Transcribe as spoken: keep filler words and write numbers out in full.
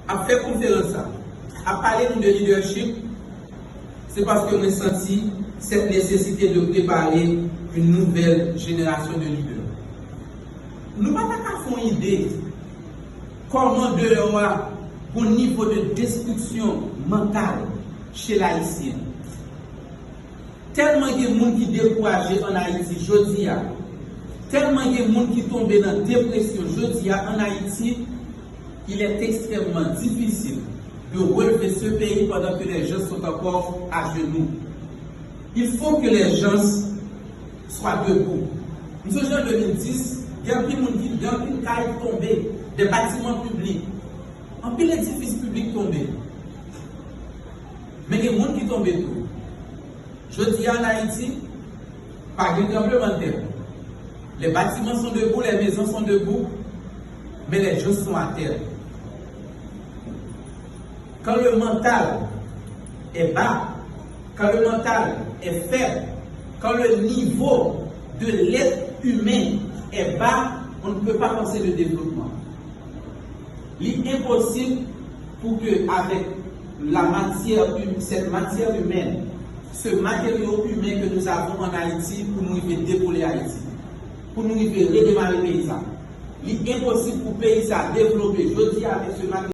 Ap fè konferans sa, ap pale nou de lidèchip, se paske mwen santi cette nécessité de préparer une nouvelle génération de leaders. Nou pa ta ka fè yon ide kòman deyò a gon nivo de destriksyon mantal chez l'Haïtien. Tèlman gen moun ki dekouraje ann Ayiti jodi a, tèlman gen moun ki tonbe nan depresyon jodi a ann Ayiti, il est extrêmement difficile de relever ce pays pendant que les gens sont encore à genoux. Il faut que les gens soient debout. M sonje an de mil dis, gen anpil moun ki, gen anpil kay ki tonbe, de batiman piblik. Anpil edifis piblik tonbe. Men gen moun ki tonbe tou. Jodi a ann Ayiti, pa gen tranblemanntè. Les bâtiments sont debout, les maisons sont debout, mais les gens sont à terre. Quand le mental est bas, quand le mental est faible, quand le niveau de l'être humain est bas, on ne peut pas penser le développement. Li enposib pou ke avèk la matière hum-, cette matière humaine, ce matériau humain que nous avons en Haïti, pou nou rive dekoule Ayiti, pou nou rive redemare peyi sa. Li enposib pou peyi sa devlope jodi a avèk ce matériau